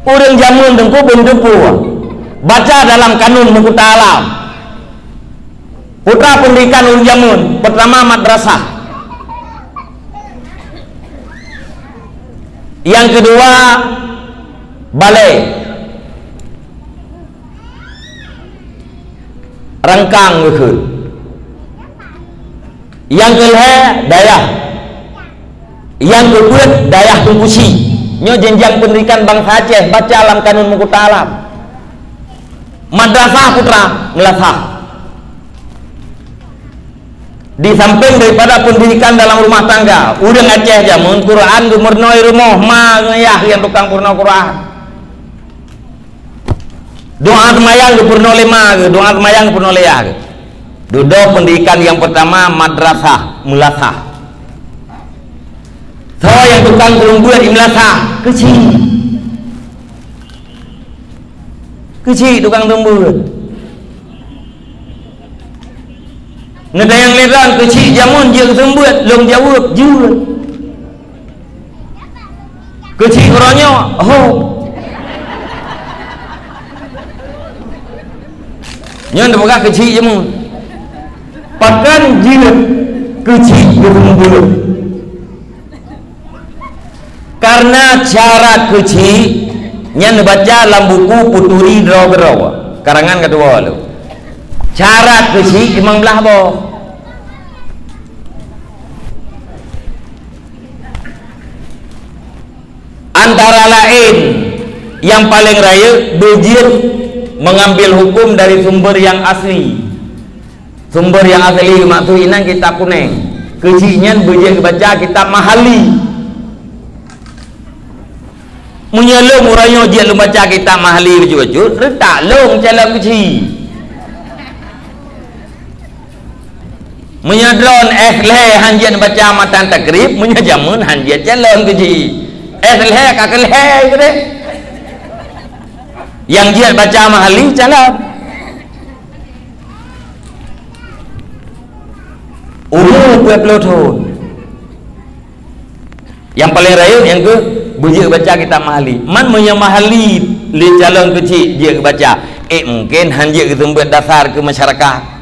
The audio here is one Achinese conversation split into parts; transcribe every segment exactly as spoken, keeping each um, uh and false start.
Ureuëng jameun teungku beuneuteupeu baca dalam kanun meukuta alam. Putra pendidikan ureuëng jameun, pertama madrasah. Yang kedua balai. Rangkang geukheun. Nyang keulhée dayah. Nyang keupeuet dayah Teungku Chik. Nyoe jenjang pendidikan bansa Aceh, baca lam kanun meukuta alam. Madrasah putra meulasah. Di samping daripada pendidikan dalam rumah tangga, ureuëng Aceh jameun Quran geumeurunoe rumoh ma ngon yah nyang tukang peurunoe Quran. Doa seumayang geupeurunoe lé ma geuh, doa seumayang geupeurunoe lé yah geuh. Dudoe pendidikan nyang pertama madrasah meulasah. Soe nyang tukang keureumbeut i meulasah? Keuchik. Keuchik tukang keureumbeut. Neutanyong lé droe, keuchik jameun jeuet keu seumeubeuet, lôn jaweueb, jeuet. Keuchik uroe nyoe, ho. Nyoe teupeugah keuchik jameun. Pakon jeuet keuchik keu seumeubeuet? Karena cara keuchik nyan neubaca lam buku Peuturi Droe Keudroe, karangan Katuwoe Lôn. Cara keuchik limong blaih boh. Antara laén, nyang paleng rayeuk beujeuet mengambil hukum dari sumber yang asli. Sumber nyang asli maksud inan kitab kunéng. Keuchik nyan beujeuet geubaca kitab Mahalli. Meunyoe lôn uroe nyoe jeuet lôn baca kitab Mahalli bacut-bacut, reutak lôn calon keuchik. Meunyoe droen S lhée han jeuet baca matan takrib, meunyoe jameun han jeuet calon keuchik. S lhée ka keu lhée keudeh. Nyang jeuet baca Mahalli calon. Umu dua puluh thon. Nyang paleng rayeuk nyang keuh beujeuet baca kitab Mahalli. Man meunyoe Mahalli lé calon keuchik jeuet geubaca, ék mungken han jeuet geuseumeubeuet dasar keu masyarakat.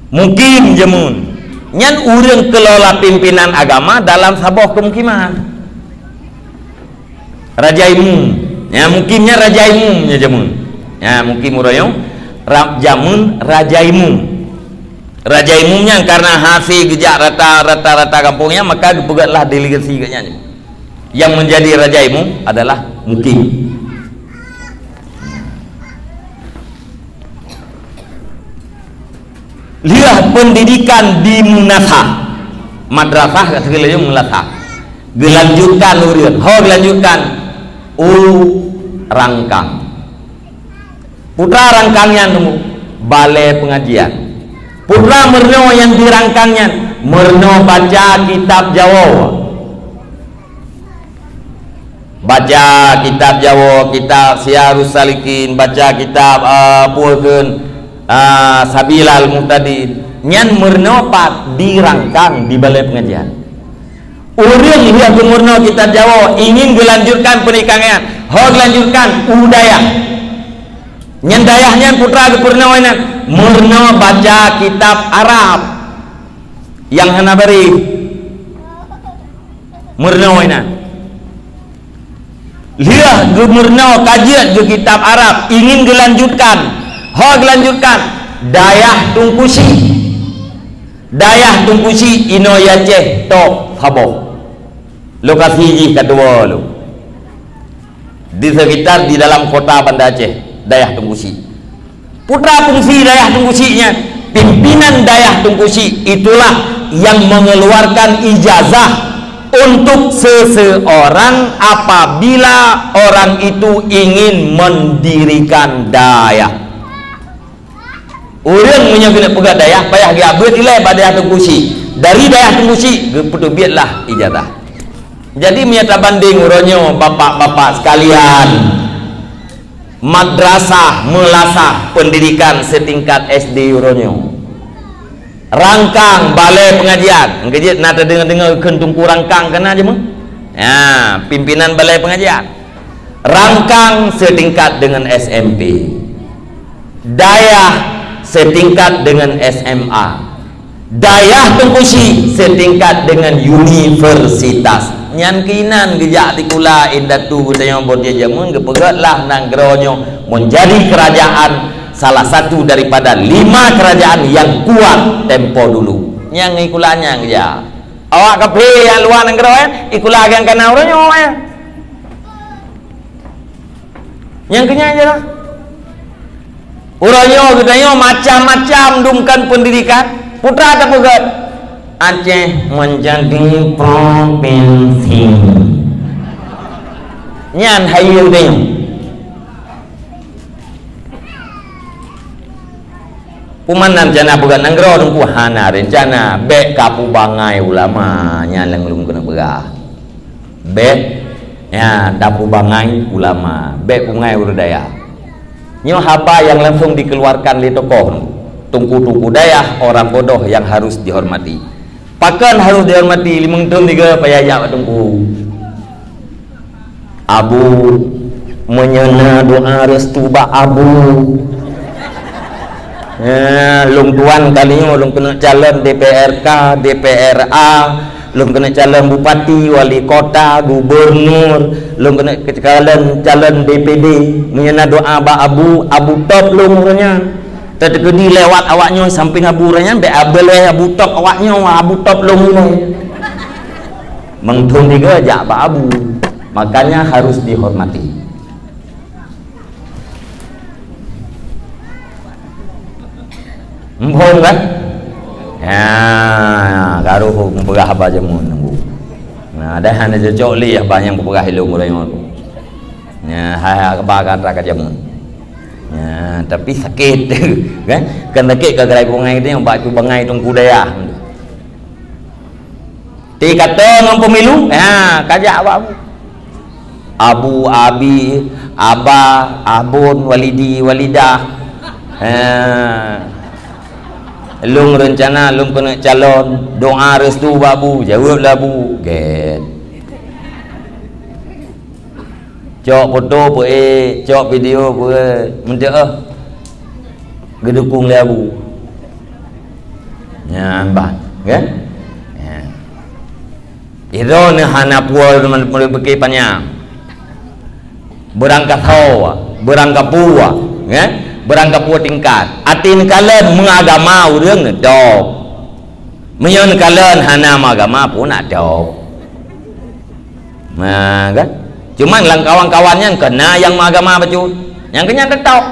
Mukim jameun nyan ureuëng keulola pimpinan agama dalam saboh keumukiman. Raja Imum. Ya, mukim nyan Raja Imum nyan jameun. Ya, mukim uroe nyoe ra-, jameun Raja Imum. Raja Imum nyan karena hase geujak rata-rata, rata gampông nyan, maka geupeugah lah delegasi geuh nyan. Yang menjadi Raja Imum adalah mukim. Lheueh pendidikan di meunasah, madrasah ka segala yang meunasah. Geulanjutkan ureuëng, ho geulanjutkan u Rangkang. Putra Rangkang nyan balai pengajian. Putra meurunoe nyang di Rangkang nyan meurunoe baca kitab Jawoe. Baca kitab Jawoe, kitab Siyarus Salikin, baca kitab, ah, peue kheun, ah, Sabilal Muhtadin. Nyan meurunoe pat di Rangkang di balai pengajian. Ureuëng lheueh geumeurunoe kitab Jawoe ingin geulanjutkan pendidikan nyan, ho geulanjutkan u dayah. Nyan dayah nyan putra geupeurunoe nyan meurunoe baca kitab Arab nyang hana bareh. Meurunoe nyan. Lheueh geumeurunoe ka jeuet keu kitab Arab, ingin geulanjutkan. Ho geulanjutkan, dayah Teungku Chik. Dayah Teungku Chik inoe Aceh tok saboh. Lokasi jih ka tuwoe lom. Di sekitar di dalam kota Banda Aceh, dayah Teungku Chik. Putra fungsi dayah Teungku Chik nyan, pimpinan dayah Teungku Chik itulah yang mengeluarkan ijazah untuk seseorang apabila orang itu ingin mendirikan dayah. Ureuëng meunyoe keuneuk peugah dayah, payah geujak beuet ilée bak dayah Teungku Chik. Dari dayah Teungku Chik, geupeuteubiet lah ijazah. Jadi, meunyoe tabandeng uroe nyoe, bapak-bapak sekalian, madrasah meulasah pendidikan setingkat S D uroe nyoe. Rangkang balée pengajian, geujeuet na tadeungoe-deungoe kheun Teungku Rangkang keunan jameun. Ya, pimpinan balai pengajian. Rangkang setingkat dengan S M P. Dayah setingkat dengan S M A. Dayah Teungku Chik setingkat dengan universitas. Nyan keunan geujak sikula indatu geutanyoe bak jameun, geupeugöt lah nanggroe nyoe menjadi kerajaan, salah satu daripada lima kerajaan yang kuat tempo dulu. Nyang sikula nyan geujak. Awak kafé nyang luwa nanggroe, eh, sikula nyang kana uroe nyoe, eh. Nyang keuh nyan je lah. Uroe nyoe geutanyoe macam-macam dumkan pendidikan. Putra tapeugöt, Aceh menjadi provinsi. Nyan hayeue geutanyoe. Peue makna rencana peugah nanggroe Teungku? Hana rencana, bèk kapubangai ulama, nyan nyang lôn keuneuk peugah. Bèk, ya, tapubangai ulama, bèk pubangai ureueng dayah. Nyoe haba nyang langsung dikeluarkan lé tokoh, teungku-teungku dayah, orang bodoh yang harus dihormati. Pakon harus dihormati? Limong thôn tiga payah jak bak teungku. Abu, meunyoe na doa restu bak Abu. Eh, lôn tuan kali nyoe lôn keuneuk calon D P R K, D P R A, lôn keuneuk calon bupati, wali kota, gubernur, lôn keuneuk calon, calon D P D. Meunyoe na doa bak Abu, Abu top lôn uroe nyan. Teukeudi lewat awak nyoe sampéng Abu uroe nyan, bèk abeuléh Abu top awak nyoe, Abu top lôn uroe nyan. Meuthôn tiga jak bak Abu. Makanya harus dihormati. Muphom kan? Ya, ka roh mupeugah haba jameun nunggu. Nah, dah hana cocok lé haba nyang kupeugah ilôn uroe nyoe. Ya, hai haba ka atra ka jameun. Ya, tapi sakét kan? Kan sakét ka gerai pungai teuh bak tu bangai teungku dayah. Ti kata ngon pemilu, ha, kajak awak Abu. Abu, Abi, Aba, Abon, Walidi, Walidah. Ha. Lôn rencana lôn keuneuk calon, doa restu bak Abu, jaweueb lé Abu. Gét. Cok foto peuék, cok video peuék, meudeuh geudukong lé Abu. Nyan ban, kan? Nyan. Droeneuh hana puwoe meupike panyang. Beurangkasoe, beurangkapeue, kan? Beurangkapeue tingkat. Até neukalon meuagama ureuëng neutôb. Meunyoe neukalon hana meuagama pun neutôb. Nah, kan? Cuman lam kawan-kawan nyan keu na nyang meuagama bacut. Nyang keu nyan teutôb.